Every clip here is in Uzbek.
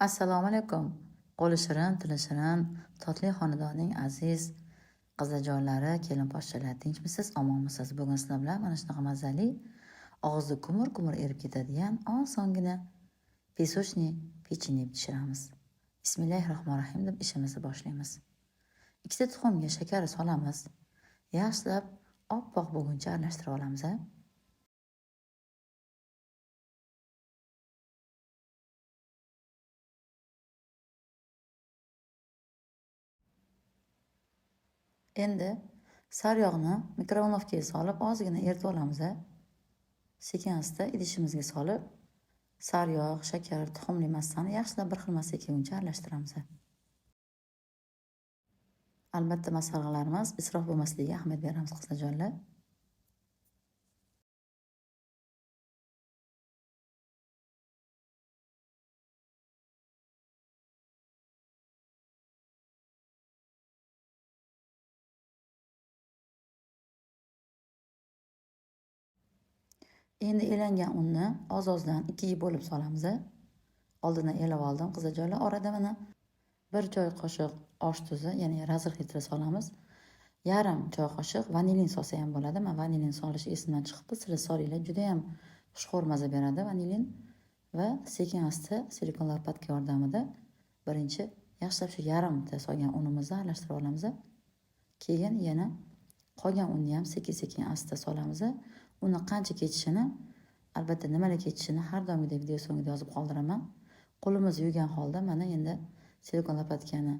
Assalomu alaykum. Qo'li shirin, tili shirin, totli xonadonning aziz qizajonlari, kelin-poshshalar, tinchmisiz, omonmisiz? Bugun sizlar bilan mana shunaqa mazali, og'izda kumur-kumur erib ketadigan osongina pesochniy pechenye pishiramiz. Bismillahirrohmanirrohim deb ishimizni boshlaymiz. 2 ta tuxumga shakar solamiz. Yaxshilab oppoq bo'lguncha aralashtirib olamiz. Endi sariyog'ni mikrovolnovkaga solib ozgina eritib olamiz. Sekin asta idishimizga solib, sariyog', shakar, tuxumli massani yaxshilab bir xil massaga kelguncha aralashtiramiz. Albatta masalliqlarimiz isrof bo'lmasligiga ahamiyat beramiz qizlarjonlar. Endi elangan unni oz-ozdan 2ga bo'lib solamiz. Oldindan elab oldim qizlarjonlar. Orada mana 1 choy qoshiq osh tuzi, ya'ni razrixlitr solamiz. 1/2 choy qoshiq vanilin solsa ham bo'ladi. Men vanilin solish esimdan chiqibdi. Sizlar solinglar, juda ham xushxo'r maza beradi vanilin. Va sekin asta silikon lopatka yordamida birinchi yaxshilab shu yarimta solgan unimizni aralashtirib olamiz. Keyin yana qolgan unni ham sekin-sekin asta solamiz. Uni qancha ketishini, albatta nimalar ketishini har doimgidek video so'ngida yozib qoldiraman. Qo'limiz yuvgan holda mana endi silikon lopatkani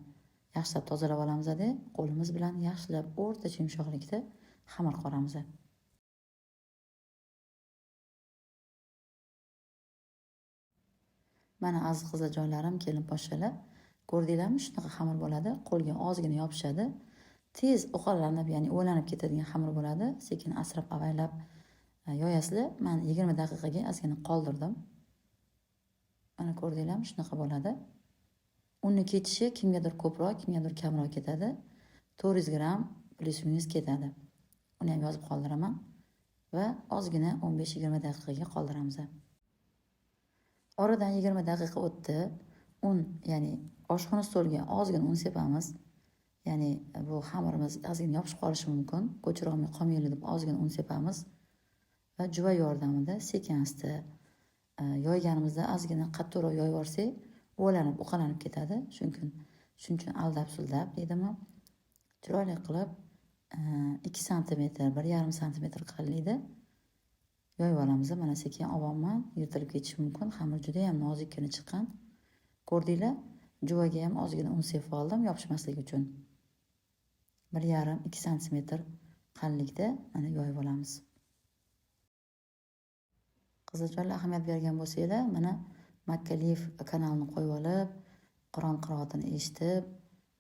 yaxshilab tozalab olamiz-da, qo'limiz bilan yaxshilab o'rtacha yumshoqlikda xamir qoramiz. Mana aziz qizlarjonlarim, kelin-poshshalar, ko'rdinglarmi? Shunaqa xamir bo'ladi, qo'lga ozgina yopishadi. Tez uqalanib, ya'ni o'lanib ketadigan xamir bo'ladi. Sekin asrab avaylab yoyasizlar. Men 20 daqiqaga ozgina qoldirdim. Mana ko'rdinglarmi? Shunaqa bo'ladi. Unni ketishi kimgadir ko'proq, kimgadir kamroq ketadi. 400 gramm plyus minus ketadi. Uni ham yozib qoldiraman va ozgina 15-20 daqiqaga qoldiramiz. Oradan 20 daqiqa o'tdi. Un, ya'ni oshxona stoliga ozgina un sepamiz. Ya'ni bu xamirimiz ozgina yopishib qolishi mumkin. Ko'chira olmay qolmaylik deb ozgina un sepamiz. Va juva yordamida sekin asta yoyganimizda ozgina qattiqroq yoyib yuborsak, uvalanib, uqalanib ketadi. Shuning uchun aldab suldab deydimi? Chiroyli qilib 2 santimetr, 1,5 santimetr qalinlikda yoyib olamiz. Mana sekin olyapman, yirtilib ketishi mumkin. Xamir juda ham nozikkina chiqqan. Ko'rdinglar? Juvaga ham ozgina un sepib oldim, yopishmasligi uchun. 1,5-2 santimetr qalinlikda mana yoyib olamiz. Qizlarjonlar, ahamiyat bergan bo'lsanglar, mana Makkaliyev kanalini qo'yib olib, Qur'on qiroatini eshitib,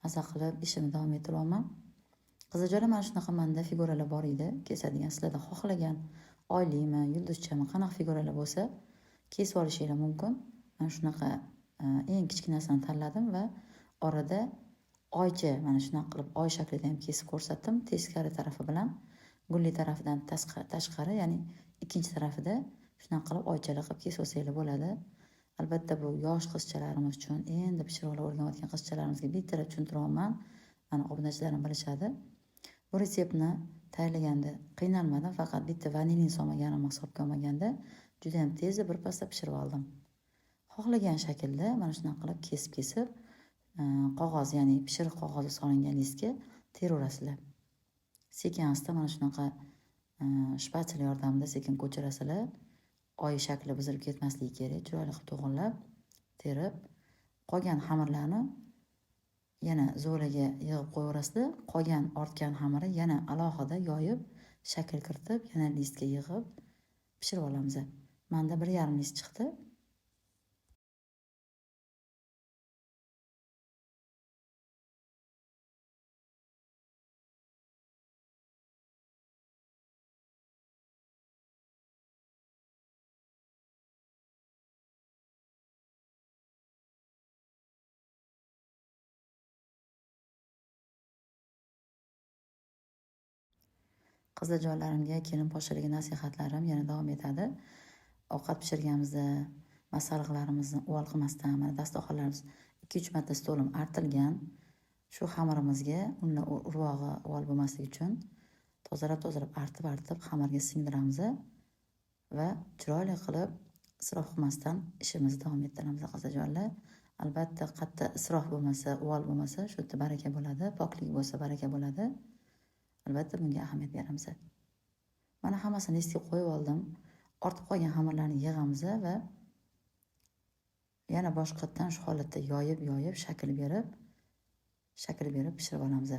maza qilib ishimni davom ettiryapman. Qizlarjonlar, mana shunaqa menda figuralar bor edi, kesadigan. Sizlarda xohlagan oylimi, yulduzchami, qanaqa figuralar bo'lsa, kesib olishinglar mumkin. Mana shunaqa eng kichkinasini tanladim va orada oycha, mana shunaqa qilib oy shaklida ham kesib ko'rsatdim, teskari tarafi bilan, gulli tarafidan tashqari, ya'ni ikkinchi tarafida shunaqa qilib oychalar qilib kesib olsanglar bo'ladi. Albatta bu yosh qizchalarimiz uchun, endi pishiriqlar o'rganayotgan qizchalarimizga bittalab tushuntiryapman. Mana obunachilarim bilishadi. Bu retseptni tayyorlaganda qiynalmadim, faqat bitta vanilin solmaganimni hisobga olmaganda juda ham tezda bir pasda pishirib oldim. Xohlagan shaklda mana shunaqa qilib kesib-kesib, qog'oz, ya'ni pishiriq qog'ozi solingan listga teraverasizlar. Sekin asta mana shunaqa shpatula yordamida sekin ko'chirasizlar. Oy shakli buzilib ketmasligi kerak. Chiroyli qilib to'g'irlab, terib, qolgan xamirlarni yana zo'laga yig'ib qo'yaverasizlar. Qolgan ortgan xamiri yana alohida yoyib, shakl kiritib, yana listga yig'ib pishirib olamiz. Menda 1,5 list chiqdi. Qizlarjonlarimga, kelin-poshshalarga nasihatlarim yana davom etadi. Ovqat pishirganimizda, Masalliqlarimizni uval qilmasdan, mana dasturxonlarimiz 2-3 marta stolim artilgan. Shu xamirimizga unni urvog'i uval bo'lmasligi uchun tozalab-tozalab artib-artib xamirga singdiramiz va chiroyli qilib isrof qilmasdan ishimizni davom ettiramiz qizajonlar. Albatta qayerda isrof bo'lmasa, uval bo'lmasa, shu yerda baraka bo'ladi, poklik bo'lsa baraka bo'ladi. Albatta bunga ahamiyat beramiz. Mana hammasini listga qo'yib oldim. Ortib qolgan xamirlarni yig'amiz va yana boshqatdan shu holatda yoyib-yoyib shakl berib pishirib olamiz.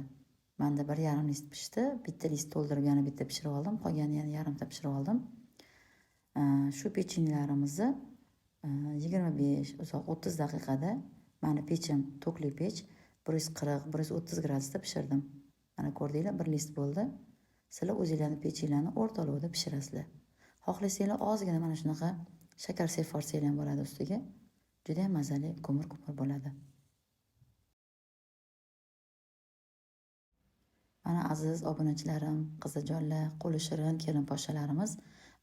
Menda 1,5 list pishdi. Bitta list to'ldirib yana bitta pishirib oldim. Qolganini yana yarimta pishirib oldim. Shu pechenyelarimizni 25, uzoq 30 daqiqada mani pechim tokli pech 140, 130 gradusda pishirdim. Mana ko'rdinglar, bir list bo'ldi. Sizlar o'zinglarning pechinglarni o'rta olovda pishirasizlar. Xohlasanglar ozgina mana shunaqa shakar sepib yuborsanglar ham bo'ladi ustiga. Juda ham mazali ko'mir-ko'mir bo'ladi. Mana aziz obunachilarim, qizijonlar, qo'li shirin kelin poshalarimiz,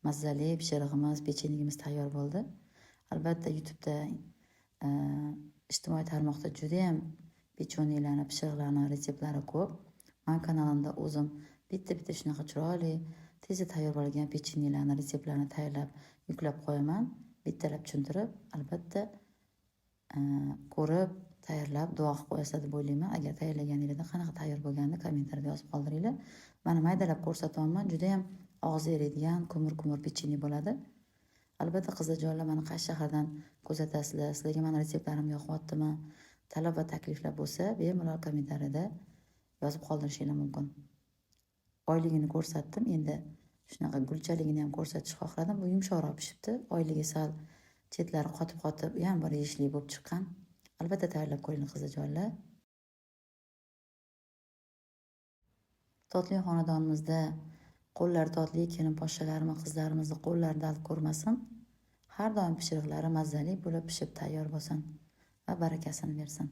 mazali pishirig'imiz, pechenyeimiz tayyor bo'ldi. Albatta YouTube'da, ijtimoiy tarmoqda juda ham pechenyelarni, pishiriqlarni retseptlari ko'p. Men kanalimda o'zim bitta-bitta shunaqa chiroyli, tezda tayyor bo'lgan pechenyelarni retseptlarini tayyorlab yuklab qo'yaman. Bittalab tushuntirib, albatta ko'rib, tayyorlab duo qilib qo'yasizlar deb o'ylayman. Agar tayyorlaganingizda qanaqa tayyor bo'lganini kommentariyada yozib qoldiringlar. Mana maydalab ko'rsatyapman. Juda ham og'izda eriydigan ko'mir-ko'mir pechenye bo'ladi. Albatta qizijonlar, meni qaysi shahardan kuzatasizlar? Sizlarga meni retseptlarim yoqyaptimi? Talab va takliflar bo'lsa, bemalol kommentariyada yozib qoldirishingiz mumkin. Oyligini ko'rsatdim. Endi shunaqa gulchaligini ham ko'rsatishni xohladim. Bu yumshoqroq pishibdi. Oyligi sal chetlari qotib-qotib, u ham bir yeyishli bo'lib chiqqan. Albatta tayyorlab ko'ring qizijonlar. Totli xonadonimizda qo'llar totli kelin poshalarimiz, qizlarimizni qo'llari dard ko'rmasin. Har doim pishiriqlari mazali bo'lib pishib tayyor bo'lsin va barakasini bersin.